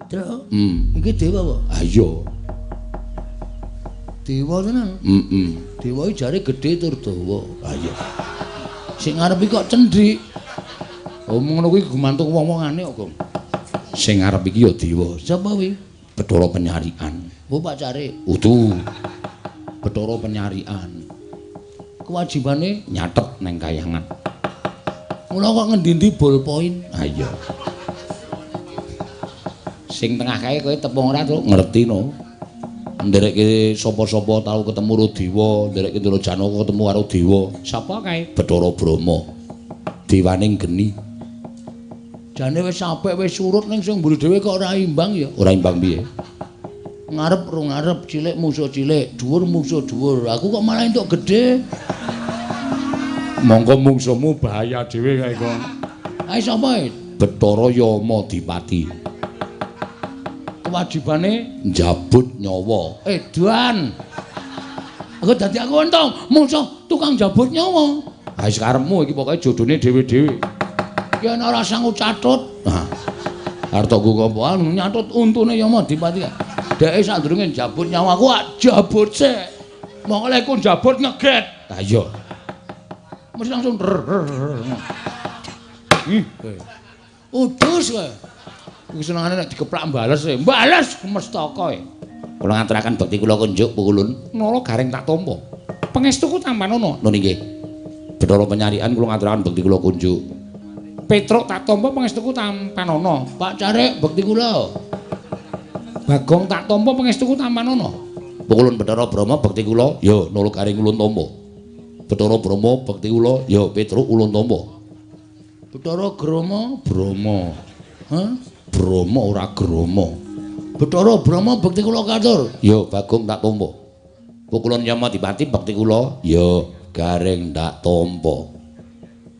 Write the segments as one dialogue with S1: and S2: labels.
S1: Truk. Iki dewa apa?
S2: Ha iya.
S1: Dewa tenan.
S2: Heeh.
S1: Dewa iki jare gedhe tur dawa.
S2: Ha iya.
S1: Sing ngarep iki kok cendhik. Oh ngono kuwi gumantung wong-wongane kok, Gong.
S2: Sing ngarep iki ya dewa.
S1: Sapa kuwi?
S2: Bathara Penyarikan.
S1: Oh pacare.
S2: Udu. Bathara Penyarikan.
S1: Kewajibane
S2: nyatet neng kayangan.
S1: Mula kok ngendi-endi ballpoint.
S2: Ha iya. Sing tengah kae kowe tepung ora, Truk? Ngerti no. Nderekke sapa-sapa tau ketemu karo dewa, nderekke Ndara Janaka ketemu karo dewa. Sapa kae? Bathara Brahma. Dewaning geni.
S1: Jane wis apik wis surut ning sing mburi dhewe kok ora imbang ya.
S2: Ora imbang piye?
S1: Ngarep ro ngarep, cilik musuh cilik, dhuwur musuh dhuwur. Aku kok malah entuk gedhe.
S2: Monggo mungsuhmu bahaya dhewe kae kok.
S1: Ae sapa e?
S2: Bathara Yamadipati.
S1: Kewajibane
S2: njabut nyawa.
S1: Edan. Aku dadi aku untung musuh tukang njabut nyawa.
S2: Ha wis karepmu iki pokoke jodone dhewe-dhewe.
S1: Yen ora sanggup catut.
S2: Hah. Arep tok nggo
S1: anu nyatut untune Yamadipati. Dheke sadurunge njabut nyawaku ak jabut sik. Mongko lek ku njabut ngeget.
S2: Ha iya.
S1: Mesti langsung ih kowe. Udus kowe. Iku senengane nek dikeplak bales e. Bales mestaka e.
S2: Kula ngaturaken bekti kula kunjuk pukulun. Nala Gareng tak tampa. Pangestuku tampanono. Nun inggih. Bathara Penyarikan kula ngaturaken bekti kula kunjuk. Petruk tak tampa pangestuku tampanono.
S1: Pak Carik bekti kula.
S2: Bagong tak tampa pangestuku tampanono. Pukulun Bathara Brahma bekti kula. Ya Nala Gareng ulun tampa. Bathara Brahma bekti kula. Ya Petruk ulun tampa.
S1: Bathara Grama
S2: Brahma.
S1: Hah?
S2: Brahma ora Grama.
S1: Bathara Brahma bekti kula katur.
S2: Ya Bagong tak tampa. Pukulun Yamadipati bekti kula. Ya Gareng tak tampa.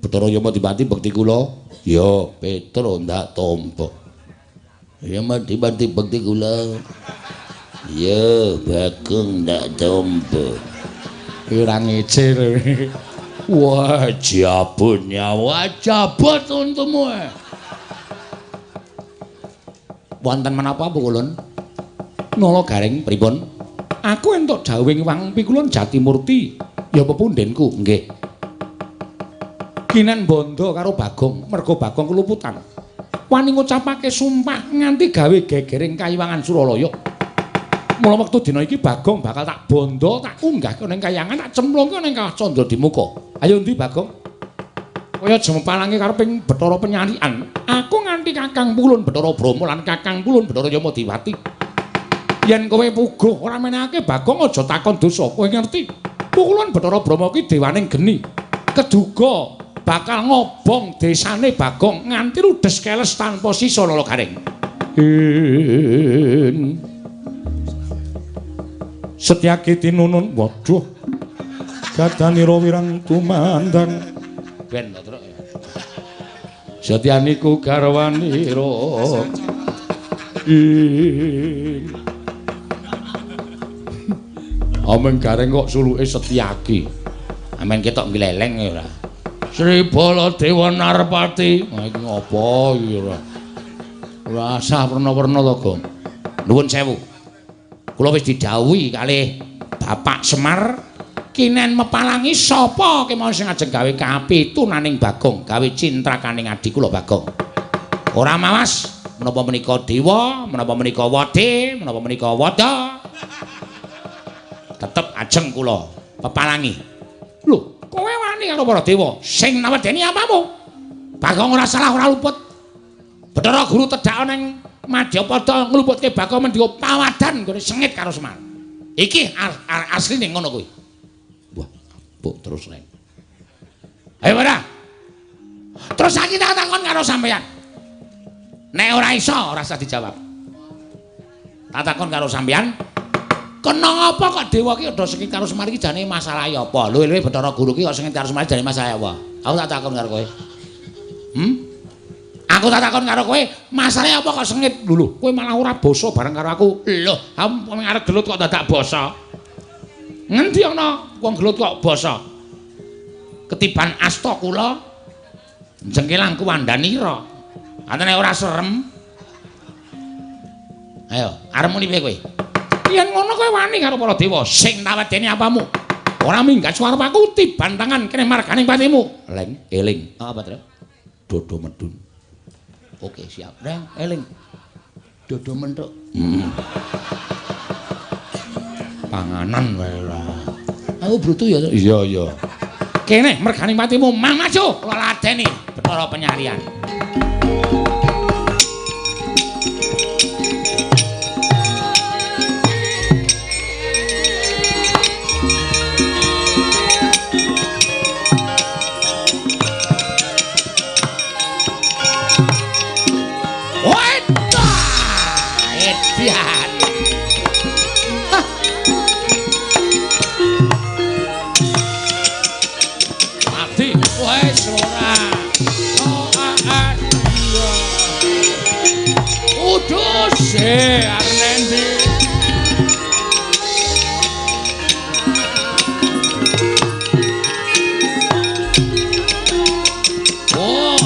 S2: Bathara Yamadipati bekti kula. Ya Petruk tak tampa.
S1: Yamadipati bekti kula. Ya Bagong tak tampa.
S2: Ora ngece lho. Wah, jabut nyawa,
S1: jabut untumu.
S2: Wonten menapa pukulun? Nala Gareng pripun? Aku entuk dawuhing Wang Pikulun Jatimurti, ya pepundhenku, nggih. Kinen bondo karo Bagong, merga Bagong keluputan. Wani ngucapake sumpah nganti gawe gegering kayiwangan Suralaya. Mula wektu dina iki Bagong bakal tak bondo, tak unggahke ning kayangan, tak cemplungke ning Kawah Candradimuka. Ayo ndi Bagong? Kaya jemepalange kareping Bathara Penyarikan. Aku nganti Kakang Pulun Bathara Brahma lan Kakang Pulun Bathara Yamadipati. Yen kowe puguh ora menehake Bagong aja takon dosa. Kowe ngerti? Pukulun Bathara Brahma ki dewaning geni. Keduga bakal ngobong desane Bagong nganti ludes keles tanpa sisa Nala Gareng. Setyaki tinunun, waduh, gadanira wirang tumandang. Ben to, Truk. Setyaniku garwanira. Amen Gareng kok suluke Setyaki. Amen ketok gleleng ya ora.
S1: Sri Baladewa Narpati.
S2: Nah iki ngopo iki ora. Ora asah werna-werna to, Gong. Nuwun sewu. Kula wis didhawuhi kalih Bapak Semar kinen mepalangi sapa kemawon sing ajeng gawe kapitunaning Bagong, gawe cintrakaning adi kula Bagong. Ora mawas menapa menika dewa, menapa menika wade, menapa menika wada. Tetep ajeng kula pepalangi. Lho, kowe wani karo para dewa sing nawedeni apamu? Bagong ora salah ora luput. Bathara Guru tedhak ning Madyapada ngluputke Bagong mendika pawadan nggone sengit karo Semar. Iki asline ngono kuwi. Wah, mbok terus reng. Ayo ora. Terus saiki tak takon karo sampeyan. Nek ora iso ora usah dijawab. Tak takon karo sampeyan, kena apa kok dewa ki udah sengit karo Semar iki jane masalahe apa? Luwe-luwe Bathara Guru ki kok sengit karo Semar jane masalahe apa? Aku tak takon karo kowe. Aku tak takon karo kowe, masalahe apa kok sengit? Lho, kowe malah ora basa bareng karo aku. Lho, aku arep gelut kok dadak basa. Ngendi ana wong gelut kok basa? Ketiban asta kula jengkelang kuwandanira. Antene ora serem. Ayo, arep muni piye kowe? Yen ngono kowe wani karo para dewa sing tak wedeni apamu. Ora minggat suara aku tiban tangan kene marganing patimu. Leng, eling. Apa, Tru? Dodo medun. Oke, siap. Leng, eling. Dodo mentuk. Panganan wae ora. Aku brutu ya. Iya, iya. Kene merganing patimu mang maju ladeni Bathara Penyarian. Edian. Mati wis ora. Udus arep ndi? Oh.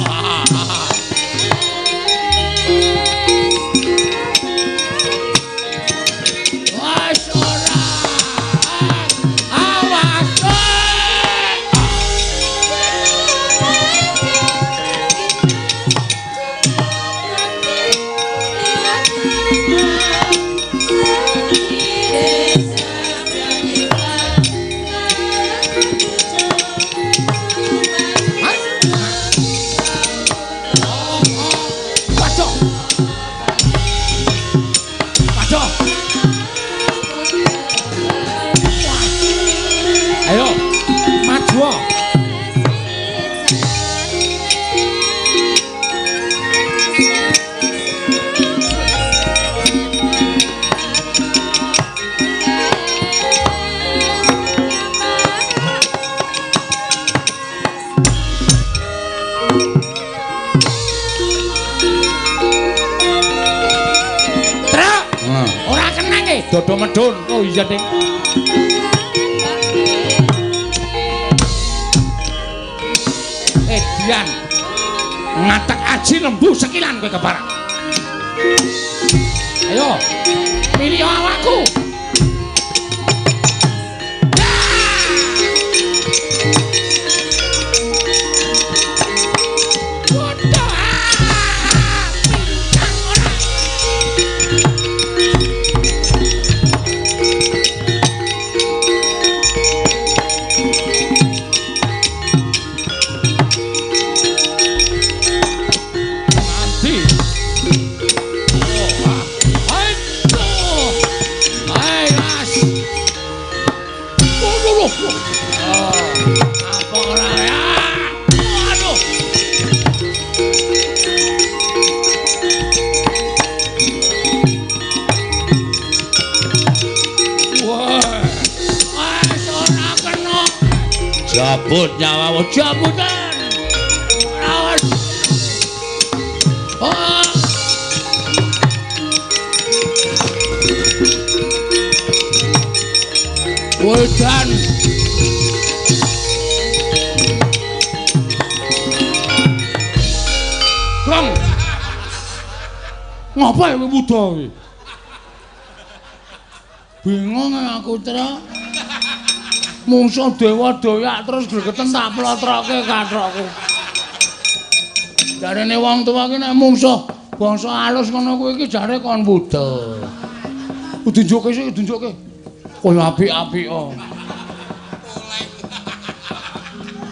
S2: Ayo, maju. Truk. Ora kenange dodo medun. Oh iya, Ding. Edian ngatek aji lembu sekilan kowe keparak. Ayo, milih awakku. Bodoh, pincang ora. Apa ora ya? Aduh. Wah. Wes ora kena. Jabut nyawamu, jabutan. Awas. Oh. Wedan. Kong. Ngapa ya wuda iki? Bingung aku, Tra. Mungsuh dewa doyak terus gregeten tak plotroke kathokku. Jarene wong tuwa ki nek mungsuh bangsa alus ngono kuwi iki jare kon wuda. Tunjukke sik, tunjukke. Kaya apik-apik kok.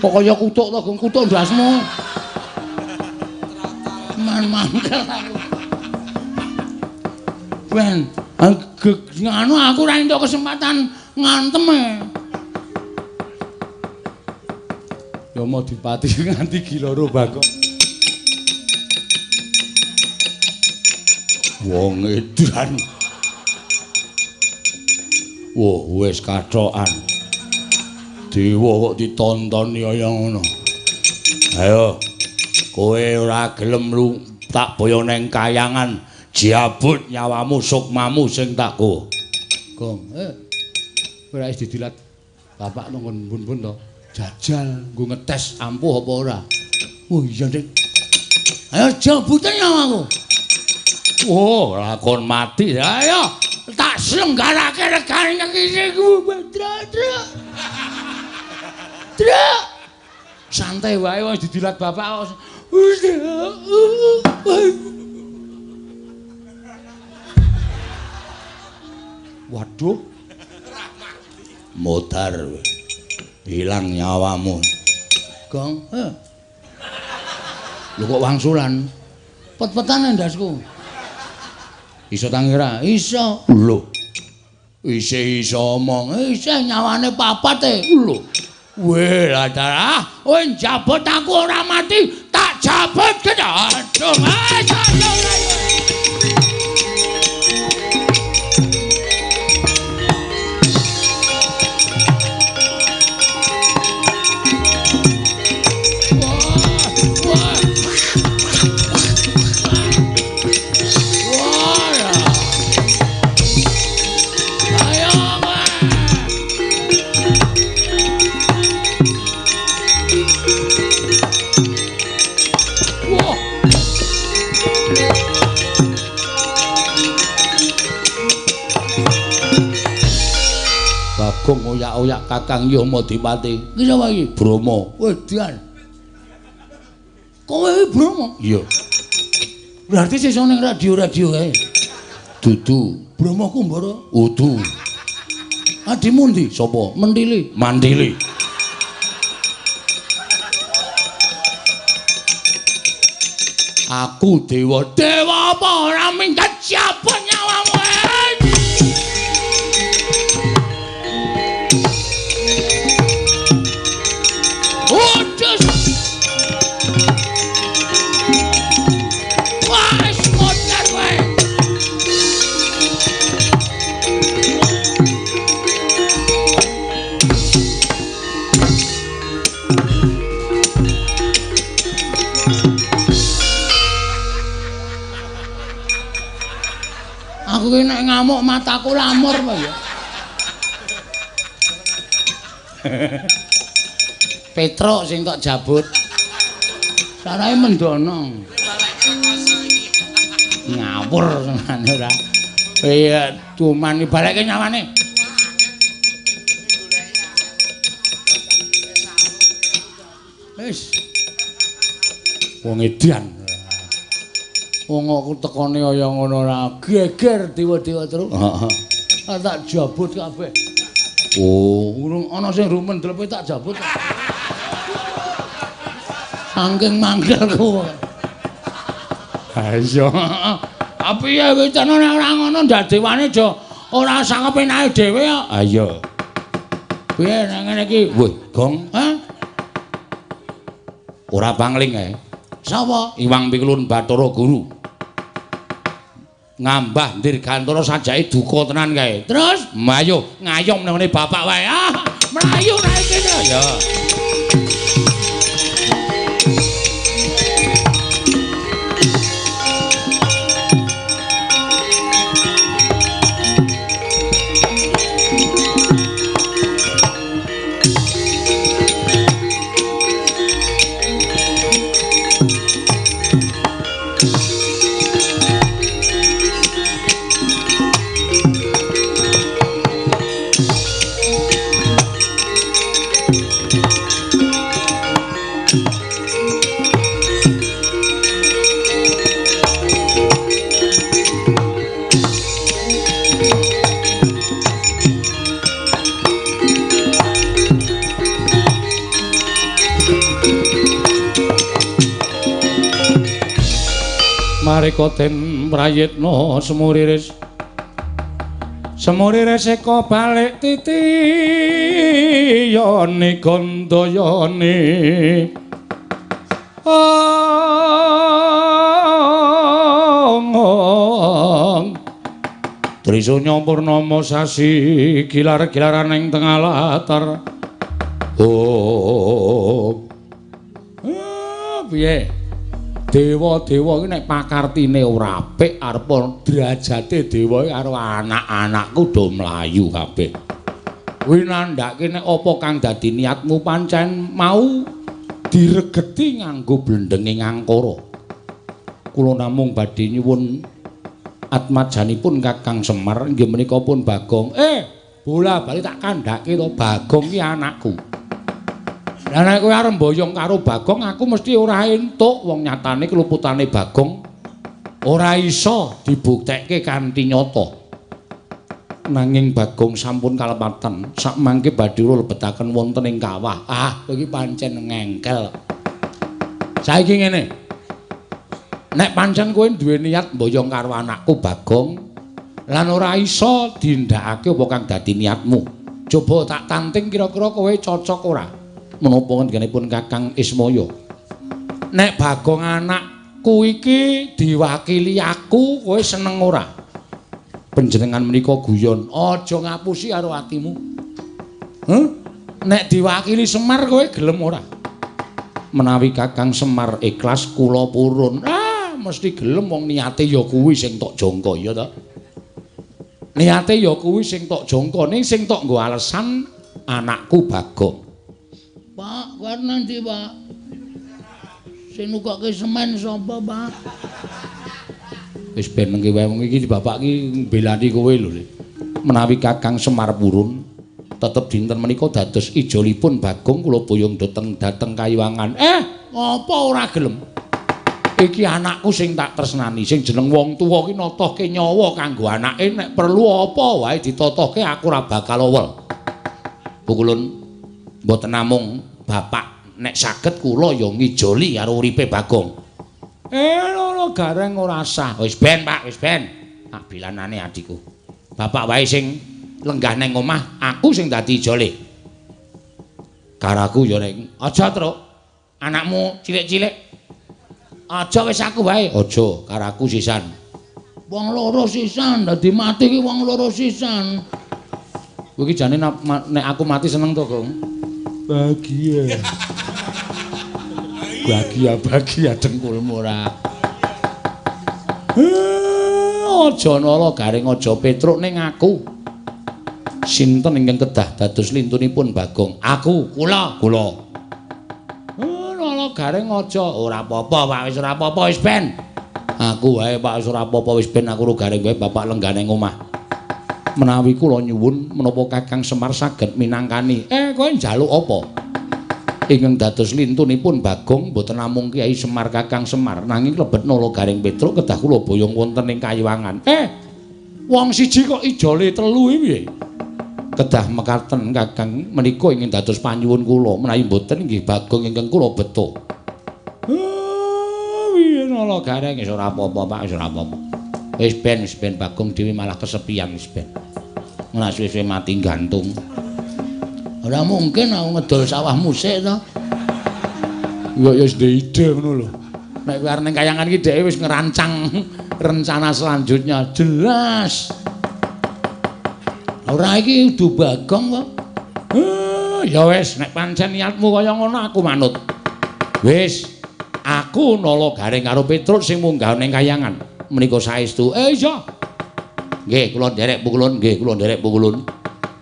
S2: Kok kaya kutuk to, Gong, kutuk ndasmu. Man mangkel aku. Ben, nganu aku ora entuk kesempatan ngantem e. Ya mau dipati nganti giloro Bagong. Wong edan. Wah, wis kathokan. Dewa kok ditontoni kaya ngono. Ayo, kowe ora gelem lu tak boyo neng kayangan, jabut nyawamu sukmamu sing tak go. Gong, ora wis didilat bapak nang bun-bun to. Jajal nggo ngetes ampuh apa ora. Oh iya, Dik. Ayo jabuten nyawaku.
S1: Oh, lakon mati. Ayo, tak selenggarake regane iki ku. Truk. Truk. Santai wae wis didilat bapak. Waduh. Modar. Hilang nyawamu. Gong. Heh. Lho kok wangsulan? Pet-petan ndasku. Iso tangi ra? Iso. Lho. Isih iso omong. Isih nyawane papat e. Lho. Weh, lah darah. Kowe njabut aku ora mati, tak jabut kene. Aduh, ayo. Bagong oyak-oyak Kakang Yamadipati. Iki sapa iki? Brahma. Wedan. Kowe iki Brahma? Iya. Berarti sesuk ning radio-radio kae. Dudu. Brahma Kumbara? Udu. Adimu ndi? Sapa? Mentili. Mantili. Aku dewa. Dewa apa ora minggat siapa nyawamu? Aku ki nek ngamuk mataku lamur apa ya. Petruk sing tok jabut. Sarahe mendono. Ngawur tenan ora. Iya, cuman balekke nyawane. Wis. Wong edan. Wong aku tekone kaya ngono ora geger dewa-dewa terus. Heeh. Tak jabut kabeh. Oh, urung ana sing rumen dlepe tak jabut. Saking mangkelku. Ha iya. Tapi ya wis nek ora ngono ndak dewane aja ora sangepenake dhewe kok. Ha iya. Piye nek ngene iki? Wih, Gong. Hah? Ora pangling ae. Sapa? Iwang Pikulun Bathara Guru. Ngambah Dirgantara sajake duka tenan kae. Terus mayo ngayom nang ngene bapak wae. Ah, mlayu nae kene. Ya. Marika den prayitna semuriris. Semuriris eka balik titiyane gandayane. Ong. Trisunya purnama sasi gilar-gilaran ing tengah latar. Oh. Piye? Dewa-dewa iki nek pakartine ora apik arep derajate dewa iki karo anak-anakku do mlayu kabeh. Kuwi nandhake nek apa kang dadi niatmu pancen mau diregeti nganggo blendenge ngangkara. Kula namung badhe nyuwun Atmajanipun Kakang Semar inggih menika pun Bagong. Bola bali tak kandhake to, Bagong ki anakku. Lah nek kowe arep mboyong karo Bagong, aku mesti ora entuk. Wong nyatane keluputane Bagong ora iso dibuktekke kanthi nyata. Nanging Bagong sampun kalepatan, sakmangke badhe lebetaken wonten ing kawah. Ah, kowe iki pancen ngengkel. Saiki ngene. Nek pancen kowe duwe niat mboyong karo anakku Bagong lan ora iso dindakake apa kang dadi niatmu. Coba tak tanting kira-kira kowe cocok ora? Menapa ngendikanipun Kakang Ismaya? Nek Bagong anakku iki diwakili aku, kowe seneng ora? Panjenengan menika guyon, aja ngapusi karo atimu. Heh? Nek diwakili Semar kowe gelem ora? Menawi Kakang Semar ikhlas kula purun. Ah, mesti gelem wong niate ya kuwi sing tok jangka ya ta. Niate ya kuwi sing tok jangka, ning sing tok nggo alesan anakku Bagong.
S3: Pak, kowe nanti, Pak. Sing nukokke semen sapa, Pak?
S1: Wis ben nengke wae wong iki bapak iki mbelani kowe lho. Menawi Kakang Semar purun, tetep dinten menika dados ijolipun Bagong kula boyong dhateng Kayiwangan. Apa ora gelem? Iki anakku sing tak tresnani, sing jeneng wong tuwa ki notohke nyawa kanggo anake, nek perlu apa wae ditotohke aku ora bakal owel. Pukulun mboten namung bapak, nek saged kula ya ngijoli karo uripe Bagong. Lho Gareng ora sah. Wis ben, Pak, wis ben. Tak bilanane adikku. Bapak wae sing lenggah nang omah, aku sing dadi ijole. Karaku ya nek aja, Truk. Anakmu cilik-cilik. Aja wis aku wae. Aja, karaku sisan.
S3: Wong loro sisan, dadi mati ki wong loro sisan.
S1: Kowe iki jane nek aku mati seneng to, Gong? Bahagia. Bahagia-bahagia dengkulmu ora. Aja nala Gareng, aja Petruk ning aku. Sinten ingkang kedah dados lintunipun Bagong? Aku, kula, kula. Nala Gareng aja. Ora apa-apa, Pak, wis ora apa-apa, wis ben. Aku wae, Pak, wis ora apa-apa, wis ben aku ro Gareng wae bapak lenggah ning omah. Menawi kula nyuwun menapa Kakang Semar saged minangkani. Kowe njaluk apa? Ingkang dados lintunipun Bagong mboten namung Kyai Semar Kakang Semar, nanging lebet Nala Gareng Petruk kedah kula boyong wonten ing Kayiwangan. Wong siji kok ijole telu iki piye? Kedah mekaten Kakang menika ingin dados panyuwun kula, menawi mboten inggih Bagong ingkang kula beto. Piye Nala Gareng? Wis ora apa-apa, Pak, wis ora apa-apa. Wis ben Bagong dhewe malah kesepian wis ben. Ora suwe-suwe mati gantung.
S3: Ora mungkin aku ngedol sawah musik to.
S1: Ya ya wis ndek ide ngono lho. Nek kowe arep ning kayangan iki dheke wis ngerancang rencana selanjutnya jelas.
S3: Ora iki kudu Bagong kok.
S1: Ya wis nek pancen niatmu kaya ngono aku manut. Wis, aku Nala Gareng karo Petruk sing munggah ning kayangan. Menika saestu. Iya. Nggih, kula nderek pukulun, nggih, kula nderek pukulun.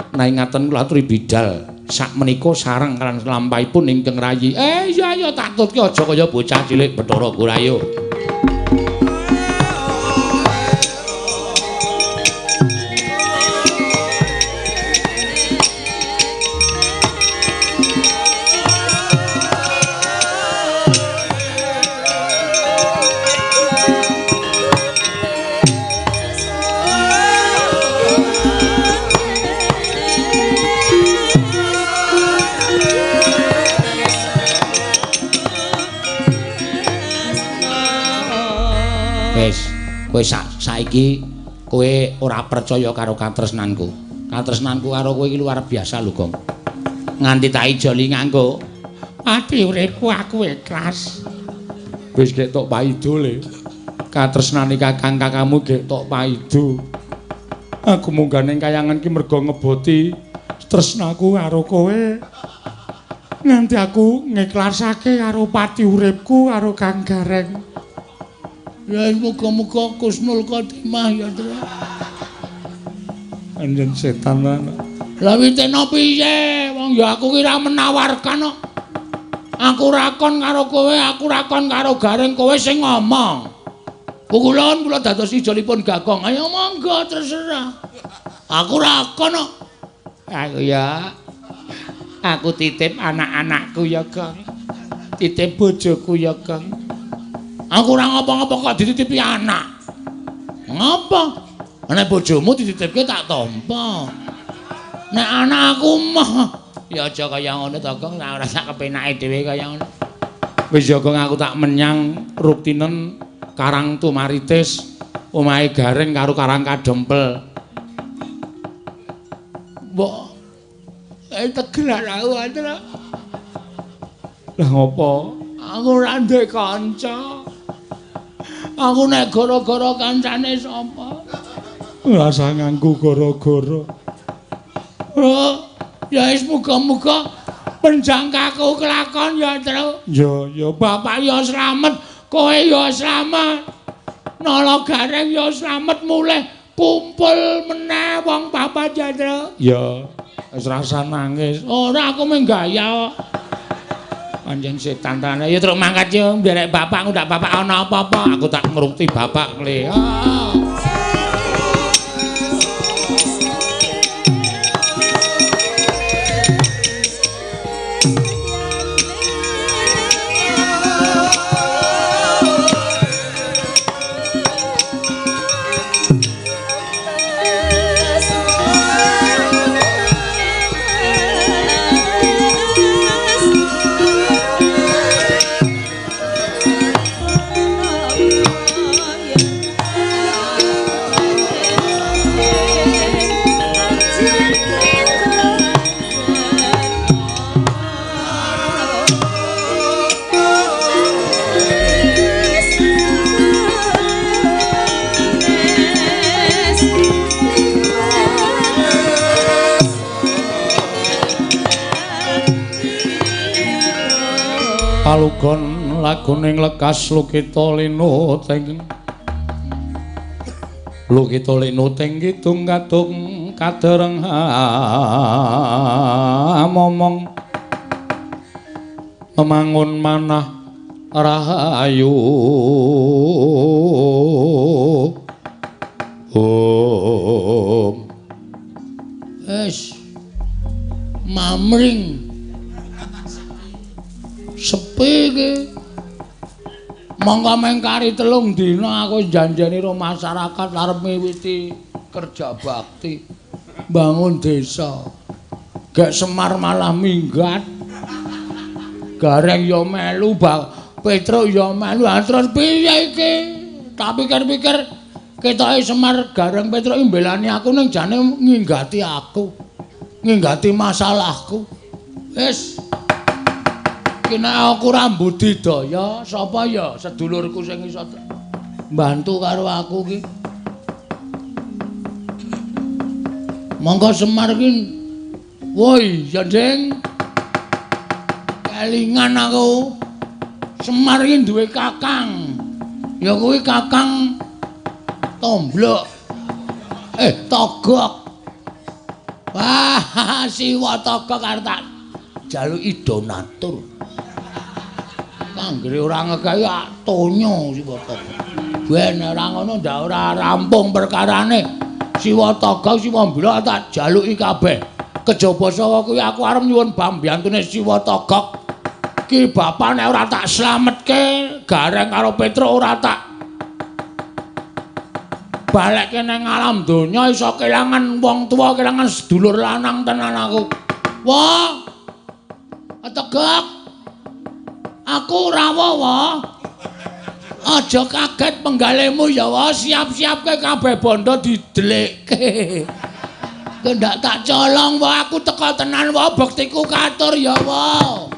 S1: Nanging ngaten kula aturi bidal sak menika sareng lan lampahipun ingkang rayi. Iya iya tak tutke aja kaya bocah cilik Bathara Gurayo. Kowe saiki kowe ora percaya karo katresnanku. Katresnanku karo kowe iki luar biasa lho, Gong. Nganti tak ijoli nganggo ati uripku aku ikhlas. Wis gek tok paido le. Katresnane kakang kakangmu gek tok paido. Aku munggah ning kayangan ki mergo ngeboti tresnaku karo kowe. Nganti aku ngikhlasake karo pati uripku karo Kang Gareng.
S3: Ya muga-muga Kusnul Khotimah ya, Tru.
S1: Anjen setan lan.
S3: Lah witena piye? Wong ya aku ki ra menawarkan kok. Aku rakon karo kowe, aku rakon karo Gareng, kowe sing ngomong.
S1: Pukulon kula dados ijolipun Gagong. Ayo monggo terserah. Aku ora kono.
S2: Aku ya. Aku titip anak-anakku ya, Gong. Titip bojoku ya, Gong.
S1: Aku ora ngapa-ngapa kok dititipi anak. Ngapa? Nek bojomu dititipke tak tampa. Nek anak aku mah
S2: ya aja kaya ngono to, Gong. Ora sak kepenake dhewe kaya ngono. Wis ya, Gong, aku tak menyang Ruktinen Karang Tumaritis, omahe Gareng karo Karang Kadempel.
S1: Mbok tegelan aku Andra.
S2: Lah ngopo?
S1: Aku ora duwe kanca. Aku nek gara-gara kancane sapa?
S2: Ora usah nganggo gara-gara.
S1: Oh, ya wis muga-muga penjangkaku kelakon ya, Tru.
S2: Ya, ya
S1: bapak ya slamet, kowe ya slamet. Nala Gareng ya slamet mulih kumpul meneh wong papat ya, Tru.
S2: Ya, wis rasa nangis.
S1: Ora, aku mung gaya kok.
S2: Pancen setan tenan. Ya truk mangkat yo nderek bapak, ngundak bapak ana apa-apa. Aku tak ngrungti bapak kle. Ah. Palugon laguning lekas lukita linuting lukita linuting kidung kadung kadereng momong memangun manah rahayu. Om
S1: wis mamring sepi iki. Monggo mengkari 3 dina aku janjani karo masyarakat arep miwiti kerja bakti bangun desa. Gek Semar malah minggat. Gareng ya melu, Petruk ya melu. Terus piye iki? Tak pikir-pikir ketoke Semar Gareng Petruk mbelani aku ning jane nginggati aku. Nginggati masalahku. Wis kena aku ora mbudidaya, sapa ya sedulurku sing iso mbantu karo aku ki. Monggo Semar ki. Woi, ya Ding. Kelingan aku. Semar ki duwe kakang. Ya kuwi kakang Tomblok. Togok. Wah, Siwa Togok arep tak jaluki donatur. Anggere ora ngekai tonyo Siwa Togok. Ben ora ngono ndak ora rampung perkarane. Siwa Togok Siwa Mblok tak jaluki kabeh. Kejaba sawa kuwi aku arep nyuwun pambiyantune Siwa Togok. Ki bapak nek ora tak slametke Gareng karo Petruk ora tak balekke nang alam donya iso kelangan wong tuwa, kelangan sedulur lanang tenan aku. Wah. Togok. Aku rawuh wae. Aja kaget penggalemu ya wae, siap-siapke kabeh bondo didelikke. Kendak tak colong wae, aku teka tenan wae, bektiku katur ya wae.
S4: Oh,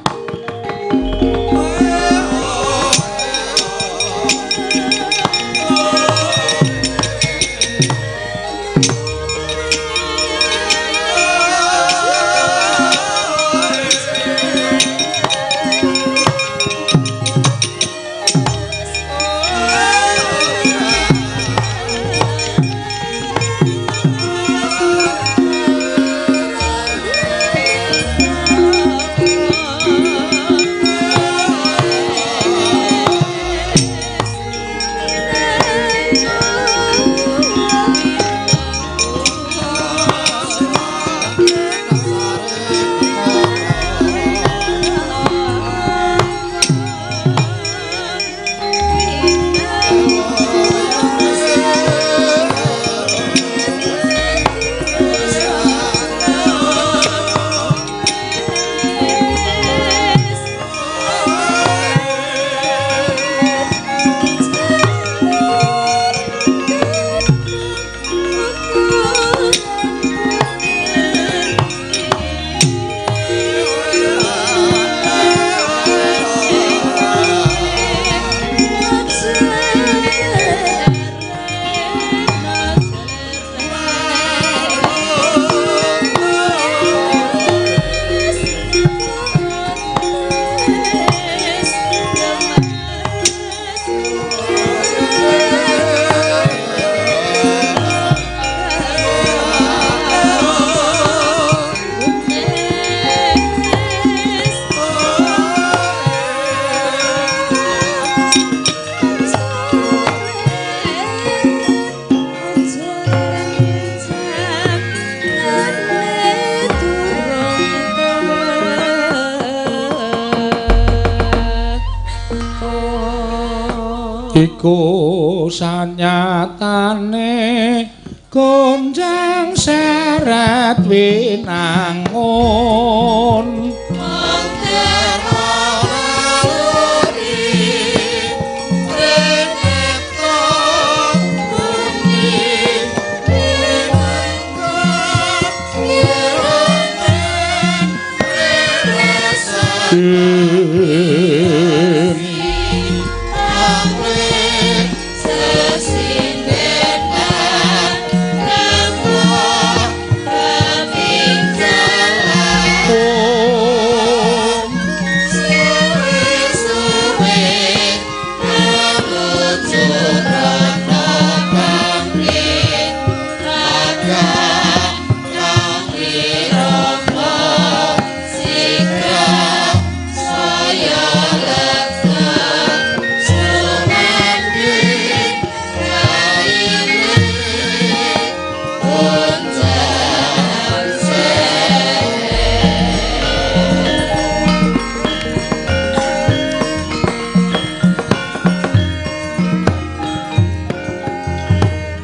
S2: Iku sanyatane gonjang seret winangun.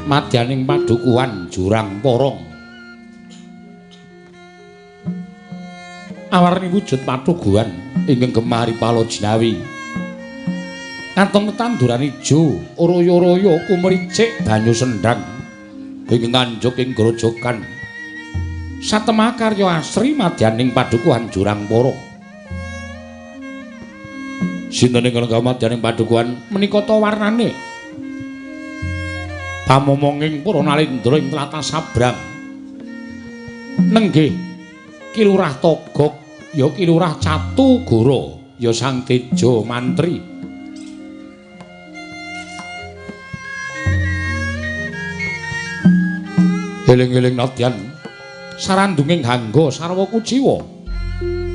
S2: Madyaning padukuhan Jurang Porong awarni wujud patuguhan ingkang gemari pala jinawi katon tetanduran ijo royo-royo kumricik banyu sendhang ingkang nganjuk ing grojogan satemah karya asri madyaning padukuhan Jurang Porong. Sinten ingkang madyaning padukuhan menika ta warnane pamomonging para nalindra ing tlatah Sabrang nenggih Ki Lurah Togog ya Ki Lurah Catugara ya Sang Teja Mantri. Eling-eling nadyan sarandunging hangga sarwa kuciwa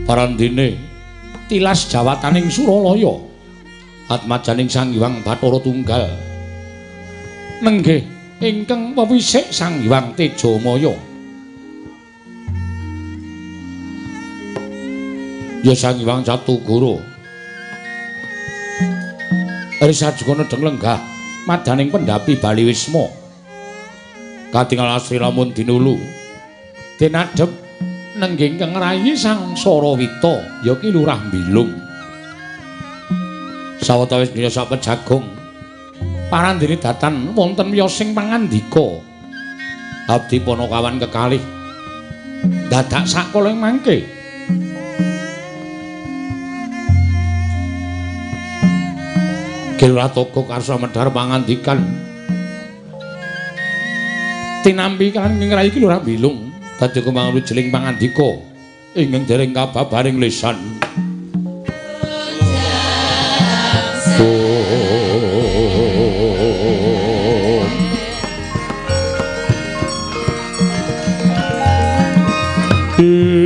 S2: parandene tilas jawataning Suralaya atmajaning Sang Hyang Bathara Tunggal nenggih ingkang wewisik Sang Hyang Tejamaya ya Sang Hyang Catugara risajukana deng lenggah madaning pendhapi Bali Wisma katingal asri lamun dinulu den adhep nenggih ingkang rayi Sang Sarawita ya Ki Lurah Bilung sawetawis dina sapejagung parandene datan wonten wiyosing pangandika abdi panakawan kekalih dadak sakala ing mangke. Ki Lurah Togog karsa medhar pangandikan tinampi kan ing rayi Ki Lurah Bilung dadi kembang wijeling pangandika ingkang dereng kababaring lisan.
S4: Iku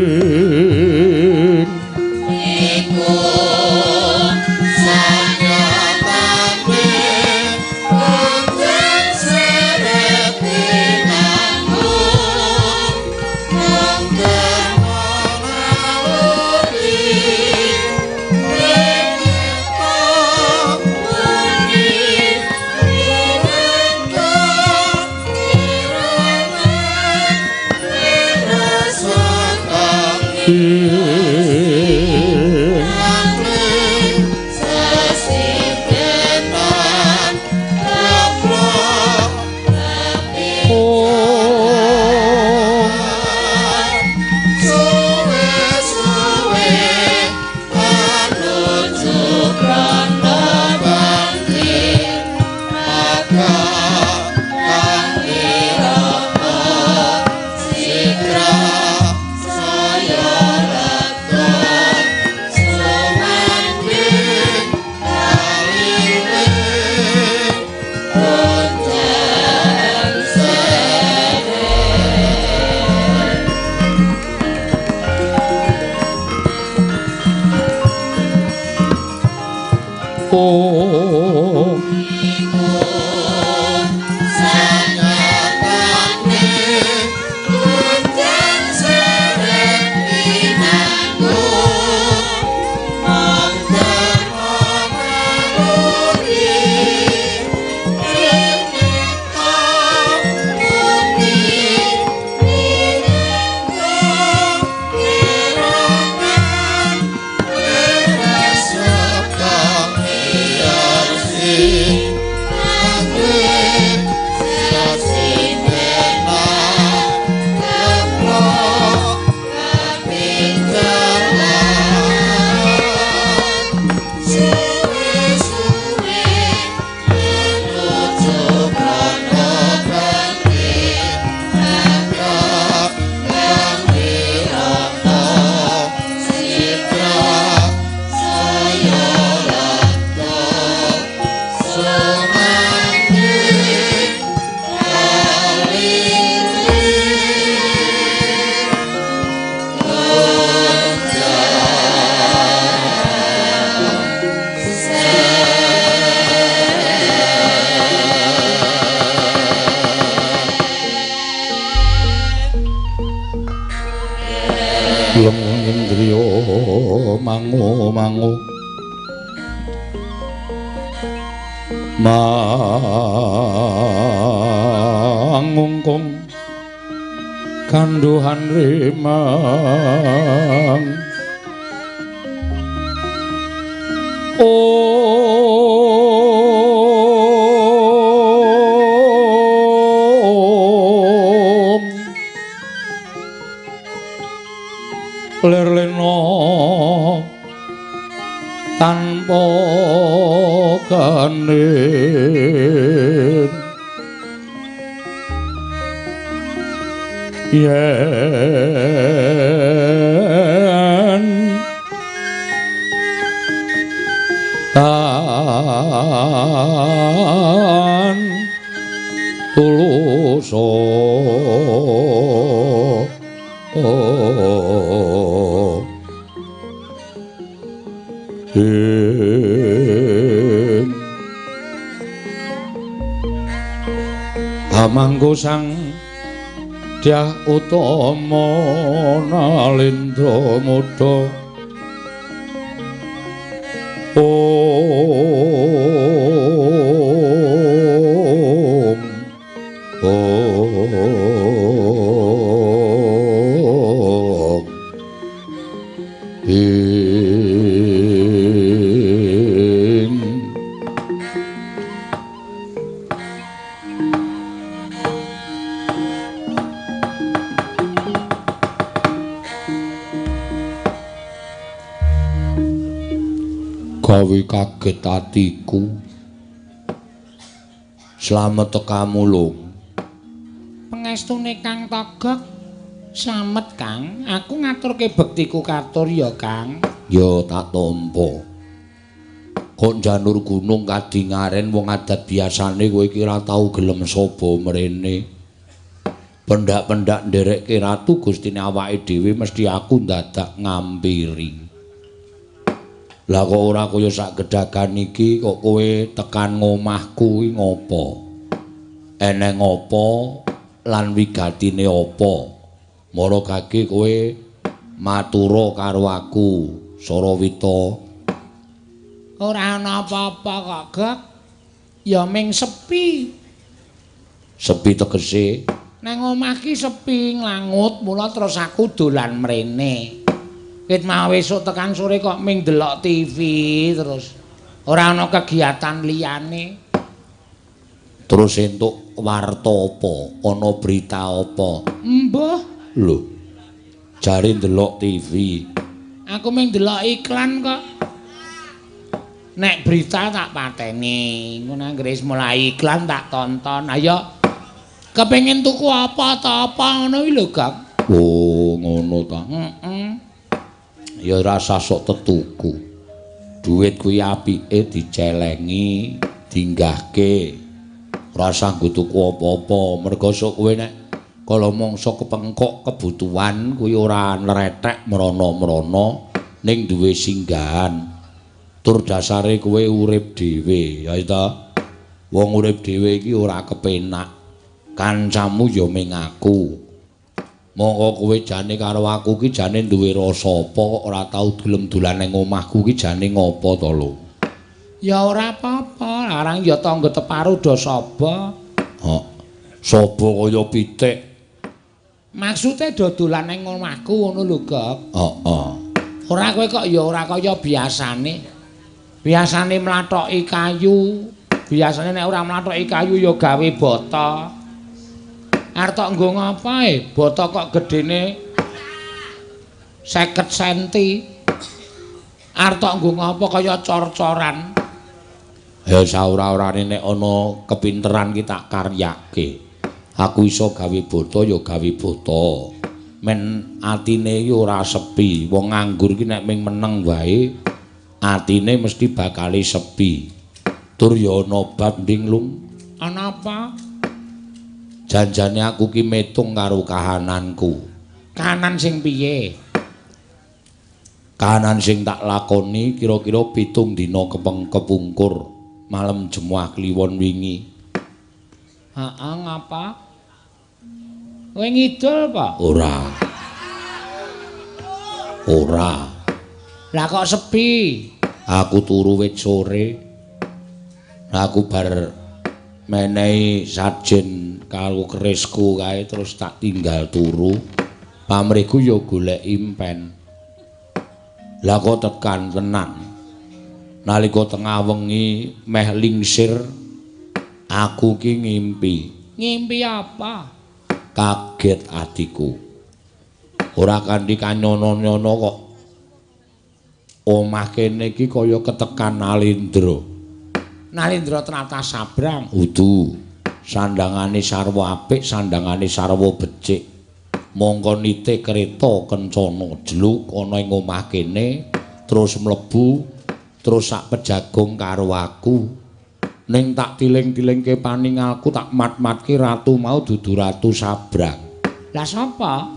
S1: Mangu mangu mangungkung kanduhan rimang. Om lerlena tanpa ganin yen tan tulus Hamangku sang Dyah Utama Nalindra Muda. Om Om Ing gawe kaget atiku. Slamet tekamu lho.
S2: Pengestune Kang Togog. Slamet Kang, aku ngaturke bektiku katur ya Kang.
S1: Ya tak tampa. Kok janur gunung kadingaren wong adat biasane kowe iki ora tau gelem saba mrene. Pendak-pendak nderekke ratu gustine awake dhewe mesti aku ndadak ngampiri. Lah kok ora kaya sak gedhagan iki kok kowe tekan ngomahku iki ngopo? Eneng apa lan wigatine apa? Mara gage kowe matura karo aku, Sarawita.
S2: Ora ana apa-apa kok, Gog. Ya ming sepi.
S1: Sepi tegese?
S2: Nang omah ki sepi nglangut, mula terus aku dolan mrene. Ket mau esuk tekan sore kok ming delok TV terus. Ora ana kegiatan liyane.
S1: Terus entuk warta apa? Ana berita apa?
S2: Mbah.
S1: Lho. Jare ndelok TV.
S2: Aku ming ndelok iklan kok. Nek berita tak pateni, ngono anggere wis mulai iklan tak tonton. Ayo. Kepengin tuku apa ta apa ngono iki lho, Gak.
S1: Oh, ngono ta.
S2: Heeh.
S1: Ya rasa sok tetuku. Duit kuwi apike dicelengi, dinggahke. Rasa nggo tuku apa-apa, mergo sok kowe nek kala mangsa kepengkok kebutuhan kuwi ora nretek mrana-mrana ning duwe singgahan. Tur dasare kowe urip dhewe, ya ta? Wong urip dhewe iki ora kepenak. Kancamu ya ming aku. Mongko kowe jane karo aku ki jane duwe rasa apa kok ora tau gelem dolan ning omahku ki jane ngopo to lho?
S2: Ya ora apa-apa, larang ya tangga teparu do saba.
S1: Hok. Saba kaya pitik.
S2: Maksude do dolan ning omahku ngono lho, Gok.
S1: Heeh.
S2: Ora kowe kok ya ora kaya biasane. Biasane mlathoki kayu, biasane nek ora mlathoki kayu ya gawe bata. Arep tok nggo ngapa e? Bata kok gedene 50 senti. Arep tok nggo ngapa kaya cor-coran.
S1: Ya saora-orane nek ana kepinteran ki tak karyake. Aku iso gawe bata ya gawe bata. Men atine iki ora sepi. Wong nganggur iki nek ming meneng wae atine mesti bakale sepi. Tur ya ana bab nding lung.
S2: Ana apa?
S1: Janjane aku ki metung karo kahananku.
S2: Kahanan sing piye?
S1: Kahanan sing tak lakoni kira-kira 7 dina kepungkur malem Jemuah Kliwon wingi.
S2: Heeh, ngapa? Kowe ngidul apa?
S1: Ora. Ora.
S2: Lah kok sepi?
S1: Aku turu wit sore. Aku bar menehi sajen karo kerisku kae terus tak tinggal turu. Pamrihku ya golek impen. Lah kok tekan tenan. Nalika tengah wengi meh lingsir aku ki ngimpi.
S2: Ngimpi apa?
S1: Kaget atiku. Ora kanthi kanyono-nyono kok omah kene iki kaya ketekan Nalindra.
S2: Nalindra tlatah Sabrang.
S1: Udu. Sandangane sarwa apik, sandangane sarwa becik. Mongko nite kereta kencana jluk ana ing omah kene, terus mlebu, terus sak pejagung karo aku. Ning tak tiling-tilingke paningalku, tak mat-matke ratu mau dudu ratu Sabrang.
S2: Lah sapa?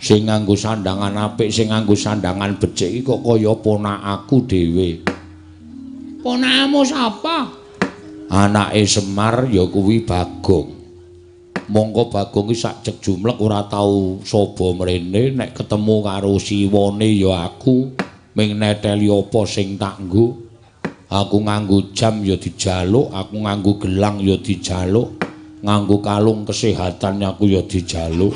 S1: Sing nganggo sandangan apik, sing nganggo sandangan becik iki kok kaya ponakaku dhewe.
S2: Ponakmu sapa?
S1: Anake Semar ya kuwi Bagong. Mongko Bagong ki sak jek jumlek ora tau saba mrene, nek ketemu karo siwane ya aku ming neteli apa sing tak nggo. Aku nganggo jam ya dijaluk, aku nganggo gelang ya dijaluk, nganggo kalung kesehatan aku ya dijaluk.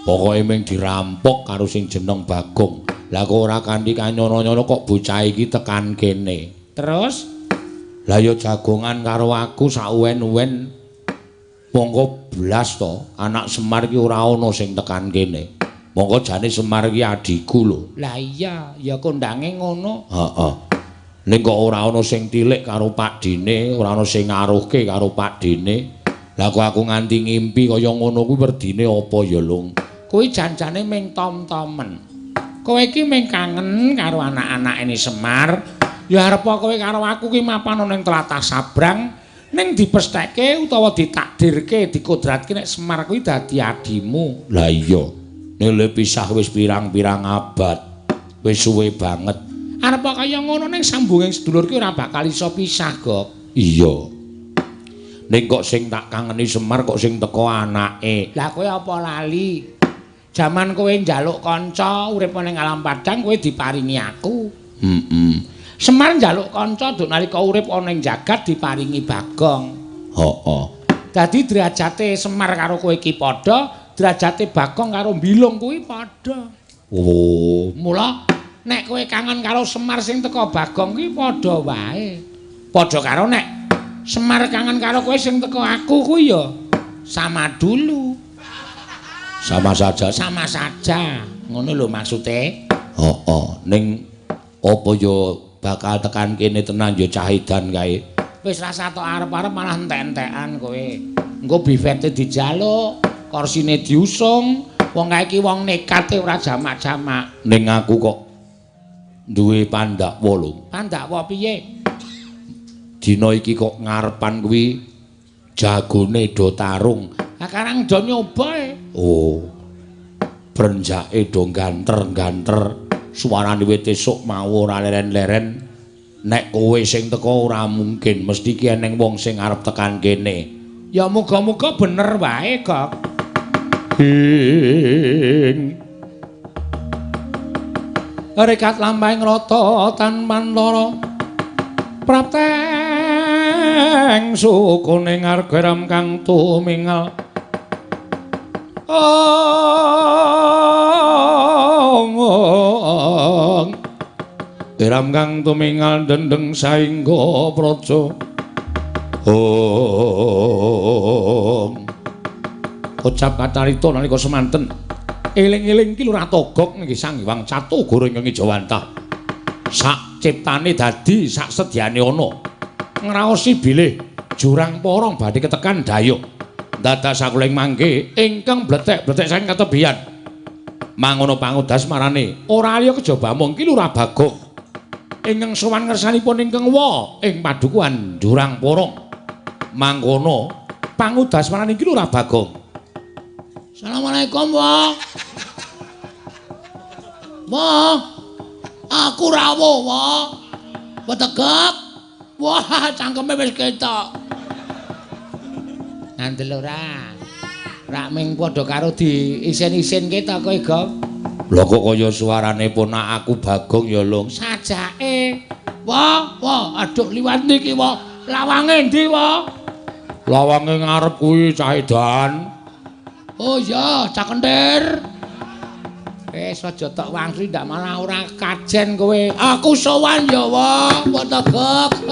S1: Pokoke ming dirampok karo sing jeneng Bagong. Lah kok ora kanthi kanyono-nyono kok bocah iki tekan kene.
S2: Terus?
S1: Lah ya jagongan karo aku sauwen-uwen. Mongko blas to, anak Semar iki ora ana sing tekan kene. Mongko jane Semar iki adhiku lho.
S2: Lah iya, ya kondange ngono.
S1: Heeh. Ning kok ora ana sing tilik karo pakdine, ora ana sing ngaruhke karo pakdine. Lah kok aku nganti ngimpi kaya ngono kuwi werdine apa ya, Lung?
S2: Kuwi janjane ming tom-tomen. Kowe iki ming kangen karo anak-anake Semar. Ya arepa kowe karo aku ki mapan ana ning tlatah Sabrang, ning dipestheke utawa ditakdirke, dikodratke nek Semar kuwi dadi adimu.
S1: Lah iya. Nek le pisah wis pirang-pirang abad. Wis suwe banget.
S2: Arepa kaya ngono ning sambunging sedulur ki ora bakal iso pisah, Gok.
S1: Iya. Ning kok sing tak kangeni Semar kok sing teko anake.
S2: Lah kowe apa lali? Jaman kowe njaluk kanca urip ning alam padang kowe diparingi aku.
S1: Heeh.
S2: Semar njaluk kanca nduk nalika urip ana ing jagat diparingi Bagong.
S1: Heeh.
S2: Dadi derajate Semar karo kowe iki padha, derajate Bagong karo Bilung kuwi padha.
S1: Oh,
S2: mula nek kowe kangen karo Semar sing teko Bagong kuwi padha wae. Padha karo nek Semar kangen karo kowe sing teko aku kuwi ya sama dulu.
S1: Sama saja,
S2: sama saja. Ngono lho maksude.
S1: Heeh, ning apa ya bakal tekan kene tenan ya cah edan kae.
S2: Wis rasa tok arep-arep malah entek-entekan kowe. Engko bifete dijaluk, korsine diusung, wong kae iki wong nekate ora jamak-jamak.
S1: Ning aku kok duwe pandakwa lho.
S2: Pandakwa piye?
S1: Dina iki kok ngarepan kuwi jagone do tarung.
S2: Lah karang do nyoba e.
S1: Oh. Brenjake do ganter-ganter.
S2: Suarane wit esuk mau ora leren-leren. Nek kowe sing teka ora mungkin, mesti ki eneng wong sing arep tekan kene. Ya muga-muga bener wae, Gok. Ing rekat lampahing rata tanpa lara. Prapteng sukune ngargaram kang tumingal. Ong Iram kang tumingal dendeng saingga praja. Ong Kocap kacarita nalika semanten. Eling-eling ki Lurah Togok nggih Sang Hyang Catugara ingkang Ijawantah. Sak ciptane dadi sak sedyane ana. Ngraosi bilih jurang porong badhe ketekan dayoh. Dadak sakuling mangke ingkang bletek-bletek saking katebian. Mangono pangudas marane ora liya kejaba mung Ki Lurah Bagong ingkang sowan ngersanipun ingkang wa ing padukuhan Jurang Porong. Mangkono pangudas marane Ki Lurah Bagong.
S3: Assalamualaikum, Wa. Wa. Aku rawuh, Wa. Wetegek. Wah, cangkeme wis ketok.
S1: Ngandel ora? Rak ming padha karo di isen-isinke ta kowe, Gong?
S2: Lha kok kaya suarane ponak aku Bagong ya, Lung.
S1: Sajake.
S3: Wah, wah, aduh liwat niki, Wah. Lawange endi, Wah?
S2: Lawange ngarep kuwi cah edan.
S3: Oh iya, cah kentir.
S1: Wis aja tok wangsul ndak malah ora kajen kowe.
S3: Aku sowan ya, Wah, wetegek.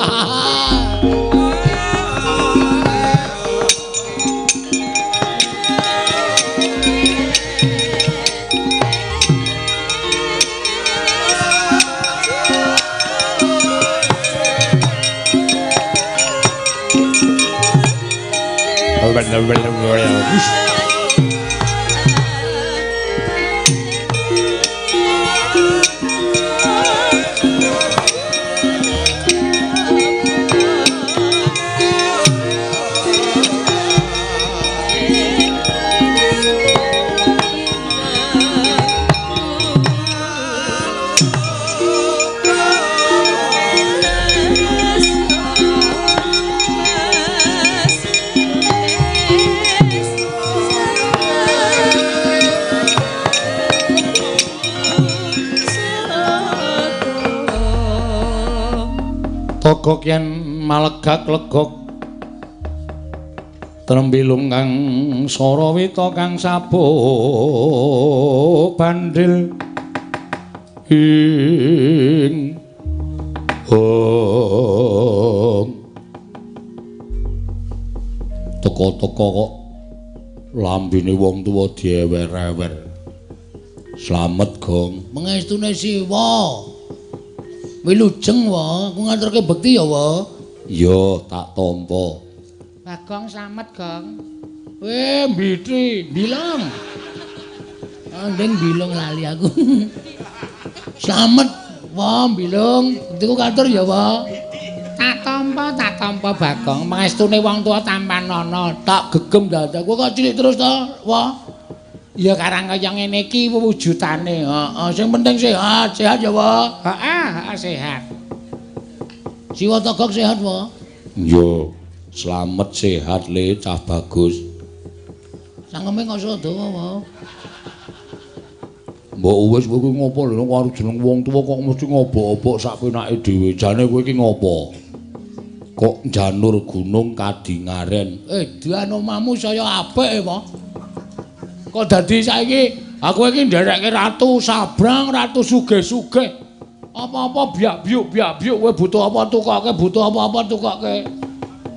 S2: Togok yen malegak legok trembilung kang sarawita kang sabuk bandil ing ong teko-teko kok lambene wong tuwa diewer-ewer. Slamet, Gong.
S3: Mengestune Siwa. Wilujeng, Wa. Aku ngaturke bekti ya, Wa.
S2: Iya, tak tampa.
S1: Bagong slamet, Gong.
S3: Mbitri, bilong. Andeng bilong lali aku. Slamet, Wa, bilong. Bektiku katur ya, Wa.
S1: Tak tampa Bagong. Mangestune wong tuwa tampanana.
S3: Tak gegem dadak. Kowe kok cilik terus to, Wa?
S1: Ya karang kaya ngene iki wujudane.
S3: Heeh, sing penting sehat, sehat ya, Wa.
S1: Heeh, sehat.
S3: Siwa Togok sehat, Wa.
S2: Iya, slamet sehat le cah bagus.
S3: Cangkeme kok iso dawa, Wa.
S2: Mbok wis kowe iki ngopo lho karo jeneng wong tuwa kok mesti ngobok-obok sak penake dhewe. Jane kowe iki ngopo? Kok njanur gunung kadingaren.
S3: Edan omahmu saya apik, Wa. Kok dadi saiki aku iki nderekke ratu sabrang, ratu sugih-sugih. Apa-apa biak-biuk biak-biuk kowe butuh apa tukoke, butuh apa-apa tukoke.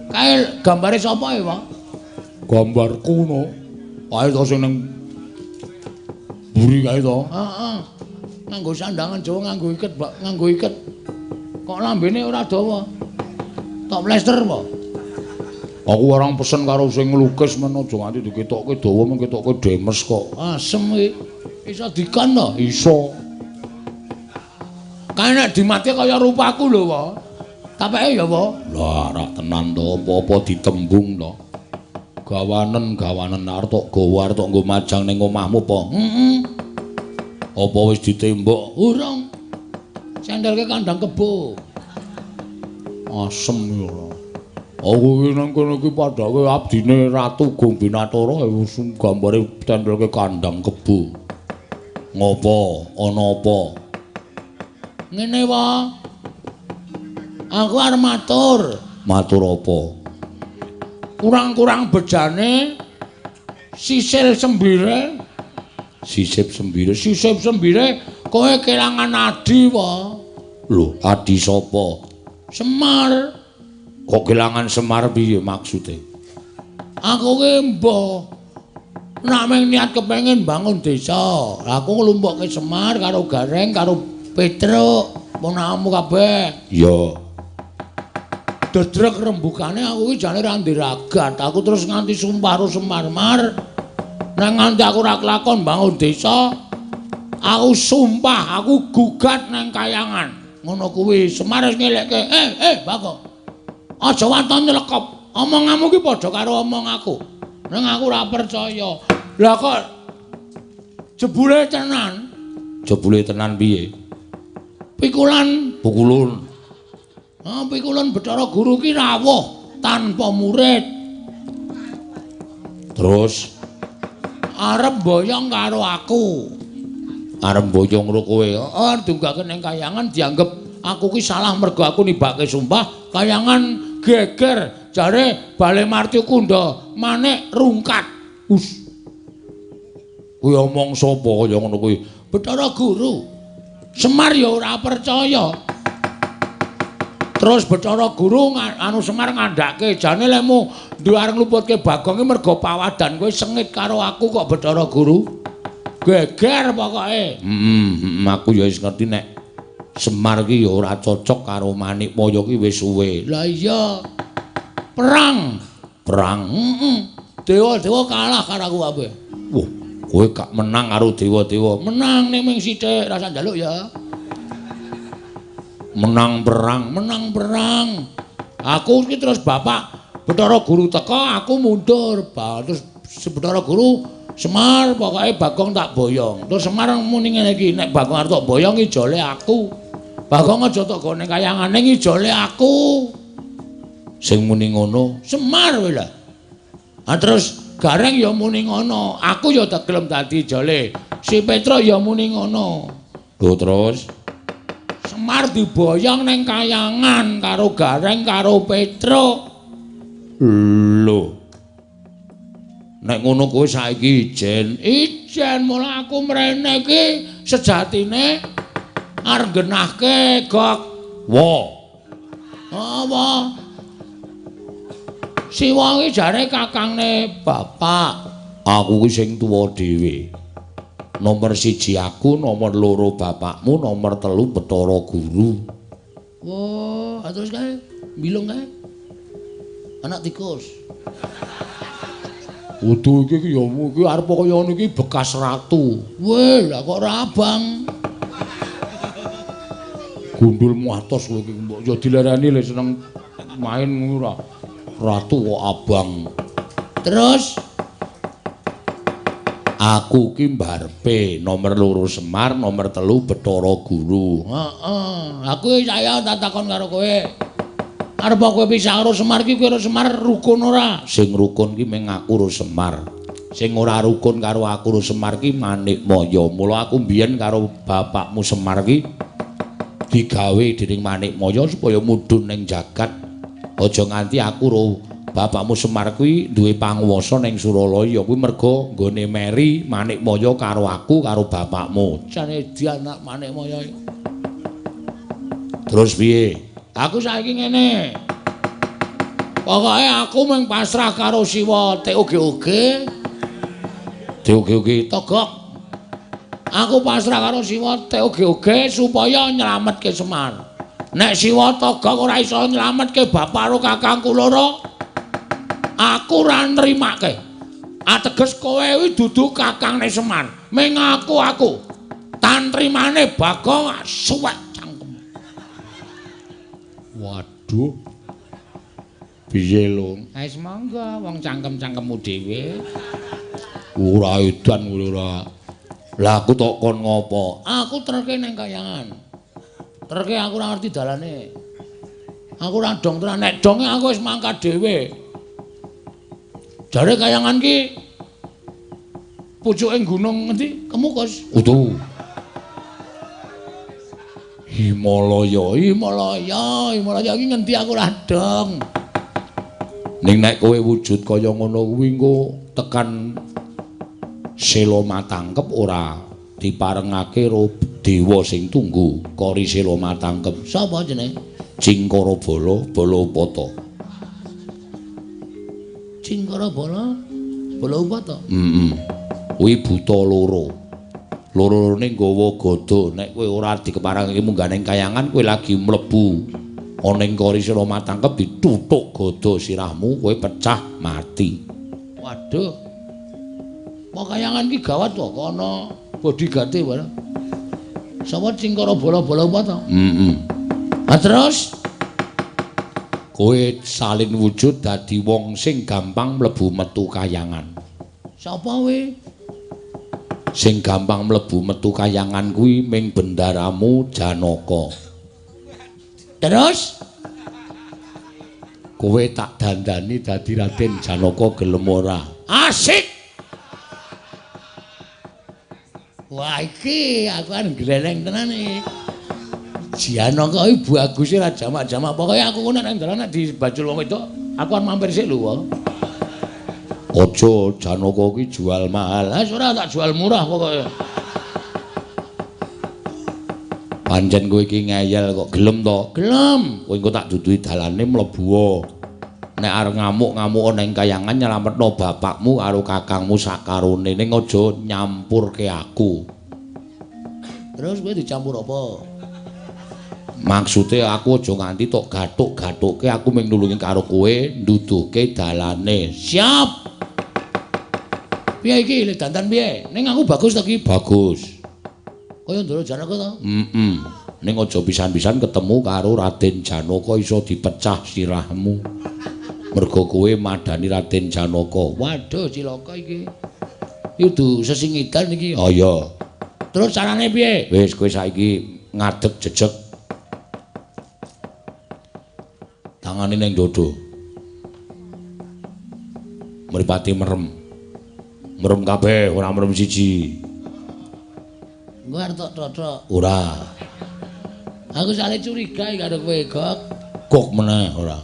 S3: Kae gambare sapa ya, Pak?
S2: Gambarku no. Kae to sing ning mburi kae to.
S3: Heeh. Nganggo sandangan Jawa, nganggo iket, Pak, nganggo iket. Kok lambene ora dawa? Tok plester apa?
S2: Aku orang pesen karo sing nglukis men aja nganti diketokke dawa men ketokke demes kok.
S3: Asem iki. Iso dikon to?
S2: Iso.
S3: Kae nek dimati kaya rupaku lho, Wa. Tapeke ya, Wa.
S2: Lah, rak tenan to, apa-apa ditembung to. Gawanen, gawanen arep tok gawa arep tok nggo majang ning omahmu apa?
S3: Heeh.
S1: Apa wis ditembok?
S3: Urung. Sendelke kandang kebo.
S1: Asem ya ora. Aku iki nang kono iki padake abdine Ratu Gong Binatara gambare tendelke kandang kebo. Ngopo? Ana apa?
S3: Ngene wae. Aku arep matur.
S1: Matur apa?
S3: Kurang-kurang bejane sisil sembire.
S1: Sisip sembire,
S3: sisip sembire kowe kelangan adi wae.
S1: Lho, adi sapa?
S3: Semar.
S1: Kok kelangan Semar piye maksude?
S3: Aku ki mbah nek mung niat kepengin bangun desa. Aku nglumpukke Semar karo Gareng karo Petruk, ponakanmu kabeh.
S1: Iya.
S3: Dedrek rembugane aku ki jane ora ndiragat. Aku terus nganti sumpah karo Semar Mar. Nek nganti aku ora kelakon bangun desa, aku sumpah aku gugat nang kayangan. Ngono kuwi Semar wis ngelekke, Bagong. Aja waton nyelekop. Omonganmu ki padha karo omong aku. Ning aku ora percaya. Lah kok jebule tenan?
S1: Jebule tenan piye?
S3: Pikulan,
S1: pukulun.
S3: Ah, pikulan Bathara Guru ki rawuh tanpa murid.
S1: Terus
S3: arep boyong karo aku.
S1: Arep boyong karo kowe?
S3: Heeh, dunggake ning kayangan dianggep aku ki salah mergo aku nimbake sumpah. Kayangan geger jare Bale Marti Kunda manik rungkat.
S1: Us. Kuwi omong sapa kaya ngono kuwi?
S3: Bathara Guru. Semar ya ora percaya. Terus Bathara Guru anu Semar ngandhake jane lemu duwe arep ngluputke Bagong ki mergo pawadan kowe sengit karo aku kok Bathara Guru. Geger pokoke.
S1: Aku ya wis ngerti nek Semar ki ya ora cocok karo Manikmaya ki wis suwe.
S3: Lah iya. Perang.
S1: Perang.
S3: Heeh. Dewa-dewa kalah karo aku kabeh.
S1: Wah, kowe gak menang karo dewa-dewa.
S3: Menang ning ming sithik, rasa njaluk ya.
S1: Menang perang,
S3: menang perang. Aku iki terus bapak Bathara Guru teka, aku mundur. Terus Bathara Guru Semar pokoke Bagong tak boyong. Terus Semar muni ngene iki, nek Bagong arep tak boyong ijole aku. Bagong aja tok gone kayangane ijole aku.
S1: Sing muni ngono
S3: Semar kowe lah. Ah terus Gareng ya muni ngono, aku ya tak gelem dadi ijole. Si Petruk ya muni ngono.
S1: Lho terus
S3: Semar diboyong ning kayangan karo Gareng karo Petruk.
S1: Lho. Nek ngono kowe saiki ijen.
S3: Ijen mula aku mrene iki sejatine arep nggenahke gok.
S1: Wa.
S3: Apa? Siwa iki jare kakangne bapak.
S1: Aku ki sing tuwa dhewe. Nomor 1 aku, nomor 2 bapakmu, nomor 3 Bathara Guru.
S3: Wah, terus kae bilung kae. Anak tikus.
S1: Kudu iki ya iki arep kaya ngono iki bekas ratu.
S3: Weh, lah kok ora abang.
S1: Gundulmu atos kowe iki mbok ya dilereni le seneng main ngono ora. Ratu kok abang.
S3: Terus
S1: aku ki mbarepe nomor 2 Semar, nomor 3 Bathara Guru.
S3: Heeh, aku saya tak takon karo kowe. Arep kowe pisah karo Semar ki kowe karo Semar rukun ora?
S1: Sing rukun ki mung aku karo Semar. Sing ora rukun karo aku karo Semar ki Manikmaya. Mula aku mbiyen karo bapakmu Semar ki digawe dening Manikmaya supaya mudhun ning jagat. Aja nganti aku karo bapakmu Semar kuwi duwe panguwasa ning Suralaya kuwi mergo nggone meri Manikmaya karo aku karo bapakmu.
S3: Jane anak Manikmaya.
S1: Terus piye?
S3: Aku saiki ngene. Pokoke aku mung pasrah karo Siwa TOGOG.
S1: TOGOG
S3: Togok. Aku pasrah karo Siwa TOGOG supaya nyelametke Semar. Nek Siwa Togok ora iso nyelametke bapak karo kakangku loro, aku ora nrimake. Ateges kowe kuwi dudu kakangne Semar. Ming aku. Tantrimane Bagong suwek cangkem.
S1: Waduh. Piye lho?
S2: Wis monggo wong cangkem-cangkemmu dhewe.
S1: Ora edan kowe ora. Lah aku tok kon ngopo? Aku terke nang kayangan. Terke aku ora ngerti dalane. Aku ora dong tenan, nek donge aku wis mangkat dhewe. Jare kayangan ki pucuke gunung ngendi? Kemukus. Utuh. Himalaya, Himalaya, Himalaya iki ngendi aku ora dong. Ning nek kowe wujud kaya ngono kuwi engko tekan Sela Matangkep ora diparengake karo dewa sing tunggu Kori Sela Matangkep. Sapa jenenge? Cingkara Bala, Bala Upata. Cingkara Bala, Bala Upata. Heeh. Kuwi buta loro. Loro-lorone nggawa gada. Nek kowe ora dikeparengake munggah ning kayangan, kowe lagi mlebu ana ing Kori Sela Matangkep dituthuk gada sirahmu, kowe pecah mati. Waduh. Apa kayangan ki gawat to, kok ana bodyguard-e barang. Sapa Cingkara Bala, Bala Upata? Heeh. Ha terus kowe salin wujud dadi wong sing gampang mlebu metu kayangan. Sapa kowe? Sing gampang mlebu metu kayangan kuwi ming bendaramu Janaka. Terus kowe tak dandani dadi Raden Janaka gelem ora? Asik. Wah iki aku arep gleleng tenan iki. Janaka iki baguse ra jamak-jamak. Pokoke aku ngono nek dalan nek dibajul wong wedok, aku arep mampir sik lho wae. Aja Janaka iki jual mahal. Ah ora tak jual murah pokoke. Pancen kowe iki ngeyel kok gelem to? Gelem. Kowe engko tak duduhi dalane mlebu. Nek arep ngamuk-ngamuk ning kayangan nyelametno bapakmu karo kakangmu sakarone, ning aja nyampurke aku. Terus kowe dicampur apa? Maksude aku aja nganti tok gathuk-gathukke, aku mung nulungi karo kowe nduduhke dalane. Siap. Piye iki le dandan piye? Ning aku bagus to ki? Bagus. Kaya Ndara Janaka to? Heeh. Ning aja pisan-pisan ketemu karo Raden Janaka iso dipecah sirahmu. Mergo kowe madani Raden Janaka. Waduh cilaka iki. Iki kudu sesingidan iki. Oh iya. Terus carane piye? Wis kowe saiki ngadeg jejeg. Tangane ning dodo. Mripate merem. Merem kabeh, ora merem siji. Engko arep tok tothok. Ora. Aku sale curiga iki karo kowe, Gok. Gok meneh ora.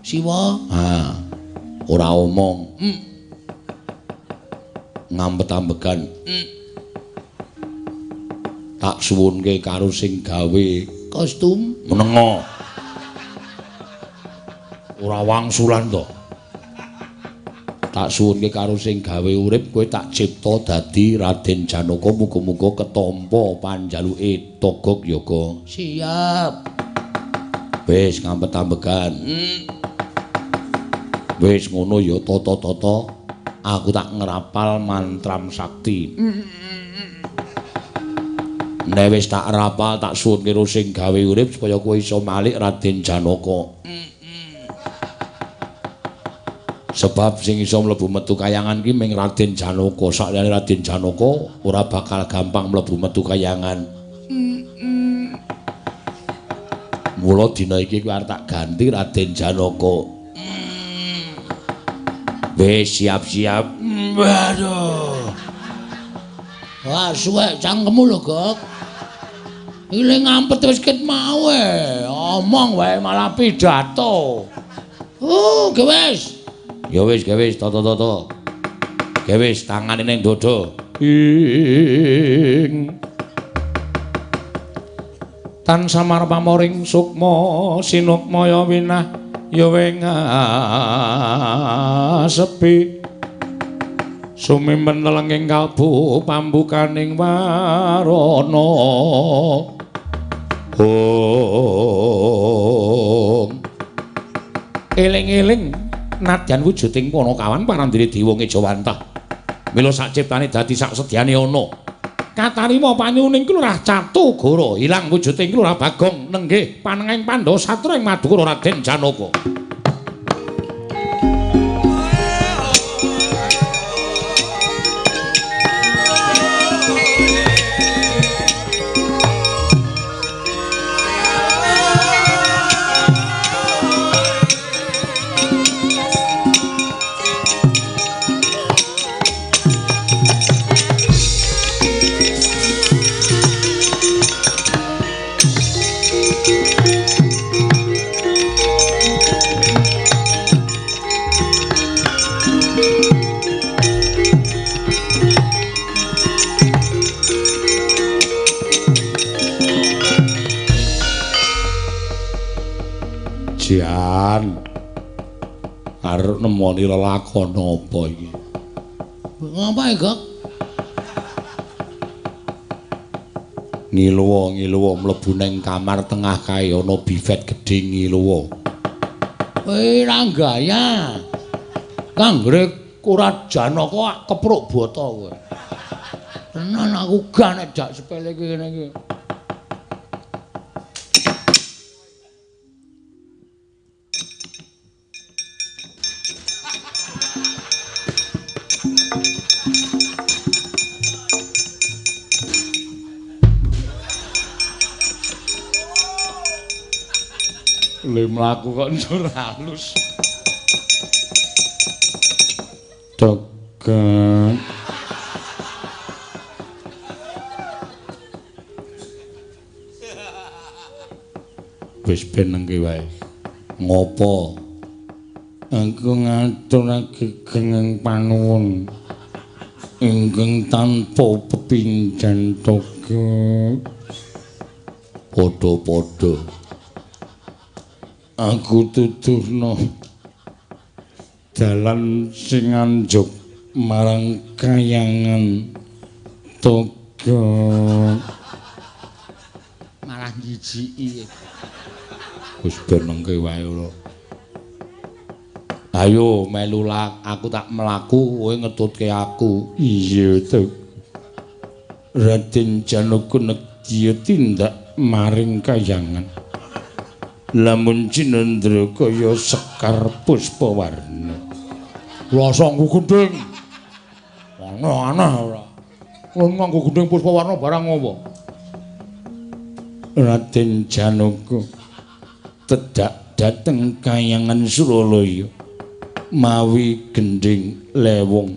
S1: Siwa? Ha. Ora omong. Ngampet-ambegan. Tak suwunke karo sing gawe kostum menengo. Ora wangsulan to. Tak suwunke karo sing gawe urip kowe tak cipta dadi Raden Janaka, muga-muga ketampa panjaluke Togog Yoga. Siap. Wis ngampet-ambegan. Wis ngono ya tata-tata aku tak ngrapal mantram sakti. Nek wis tak rapal tak suwunke karo sing gawe urip supaya kowe iso malik Raden Janaka. Sebab sing iso mlebu metu kayangan ki ming Raden Janaka. Sakliyane Raden Janaka ora bakal gampang mlebu metu kayangan. Mula dina iki kowe arep tak ganti Raden Janaka. Wis siap-siap. Waduh. Wah, suwek cangkemmu lho, Gok. Iki le ngampet wis ket mau e. Omong wae malah pidato. Oh, ge wis. Ya wis, ge wis, toto-toto. Ge wis, tangane ning dodo.
S2: Ing tan samar pamoring sukma sinukmaya winah ya sepi sumimpen telenging kalbu pambukaning warana. Om eling-eling nadyan wujuding Panakawan parandene dewa ngejawantah mila sak ciptane dadi sak sedyane ana katarima panyuning Kelurah Catugara ilang wujuding Kelurah Bagong nenggih panengahing Pandhawa satra ing Madukara Raden Janaka. Arep nemoni lelakon apa iki?
S1: Ngapa e, Gok?
S2: Ngiluwa-ngiluwa mlebu ning kamar tengah kae ana bifet gedhe ngiluwa.
S1: Kowe ra gaya. Kanggre ora Janaka kepruk bata kowe. Tenan aku gak nek jak sepele iki ngene iki.
S2: Le mlaku kok njur halus. Tekan. Wis ben nengke wae. Ngopo? Aku ngaturake gengeng panuwun ingkang tanpa pepindhan toga. Padha-padha. Aku tuduhno dalan sing anjuk marang kayangan toga.
S1: Malah jijiki.
S2: Wis ben nengke wae ora. Ayo melu aku tak mlaku kowe ngetutke aku.
S3: Iya to. Raden Janaka nedya tindak maring kayangan. Lamun cinendra kaya sekar puspawarna.
S2: Rasa nggo gendhing. Aneh-aneh ora. Kowe nganggo gendhing puspawarna barang apa?
S3: Raden Janaka tedak dhateng kayangan Suralaya mawi gendhing lewung.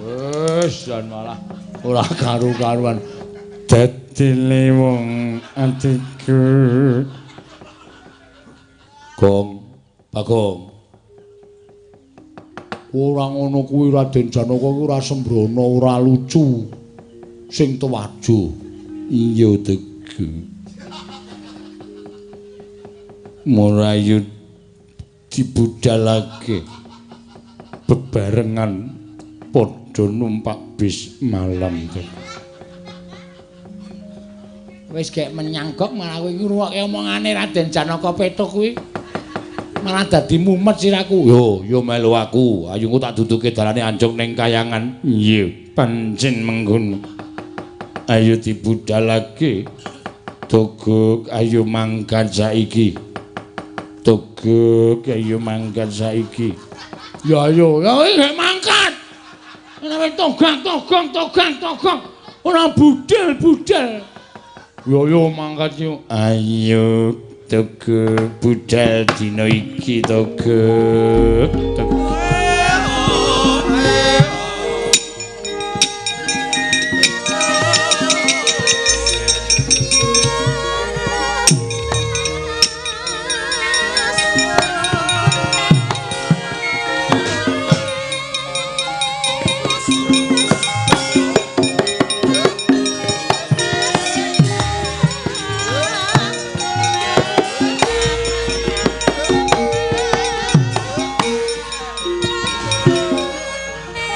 S2: Wis jan malah ora karu-karuan.
S3: Dadi lewung atiku.
S2: Gong, Bagong. Ora ngono kuwi Raden Janaka kuwi ora sembrono, ora lucu. Sing tuwajo.
S3: Iya tegu. Murayu dibudalake bebarengan padha numpak bis malam.
S1: Wis gek menyanggok malah kowe iki ngrungokke omongane Raden Janaka Petuk kuwi.
S2: Malah dadi mumet siraku. Yo, yo melu aku. Ayo engko tak duduke dalane anjung ning kayangan.
S3: Iya, pancen mengkono. Ayo dibudalake. Togok ayo mangkat saiki. Togok ayo mangkat saiki.
S2: Ya ayo, ya gek mangkat. Ora togak togong togang togong. Ora budal-budal. Yo yo mangkat yo.
S3: Ayo togok budal dina iki togok. Togok.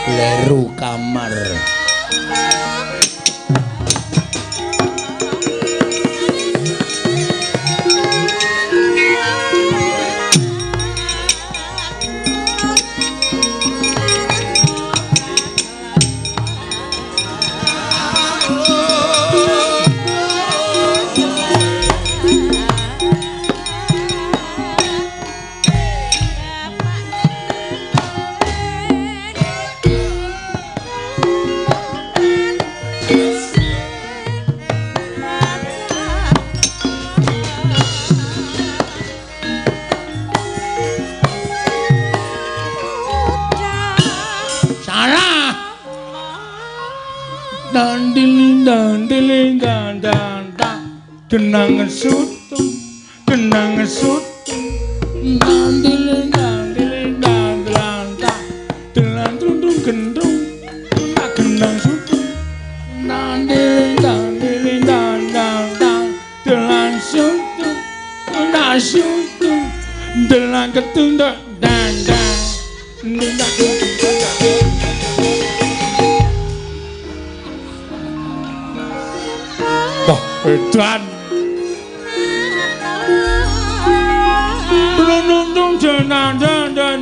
S1: Leru kamar.
S3: Kenang sutung, kenang sutung, dandil dandil dandil dandil tung gendrung, kenang sutung, dandil dandil dandil dandil sutung, asu delang ketunduk dandang. Wah, edan. Nung jenang dan dan.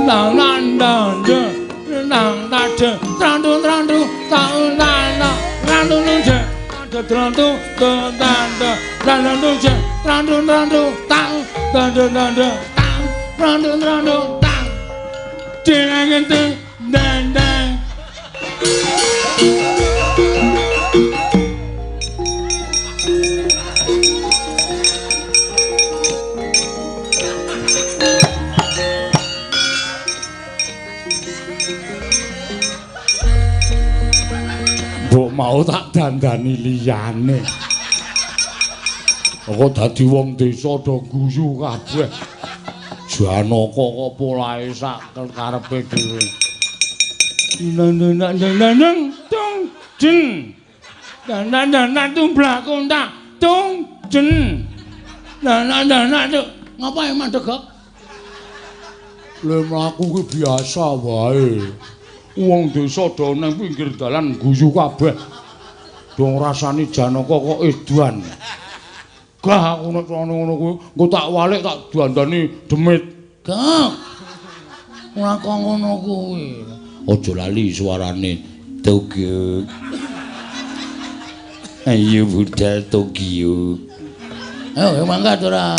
S3: Nang nang nang nang nang trandu trandu tang nang nang trandu nung trandu tang trandu trandu trandu tang trandu trandu tang trandu trandu tang jenang dan dan. Mbok mau tak dandani liyane. Kok dadi wong desa do guyu kabeh. Janaka kok polahe sak karepe dhewe. Nang nang nang tung jeng. Nang nang nang tumblak kontak tung jeng. Nang nang nang
S1: ngapa mandeg kok?
S3: Le mlaku kuwi biasa wae. Wong desa do nang pinggir dalan guyu kabeh. Do ngrasani Janaka kok edan. Gah aku nek ngono kuwi engko tak walik tak dandani demit.
S1: Gah. Ora kok ngono kuwi.
S2: Aja lali suarane Tokyo. Ayo budal Tokyo.
S1: Ayo mangkat ora.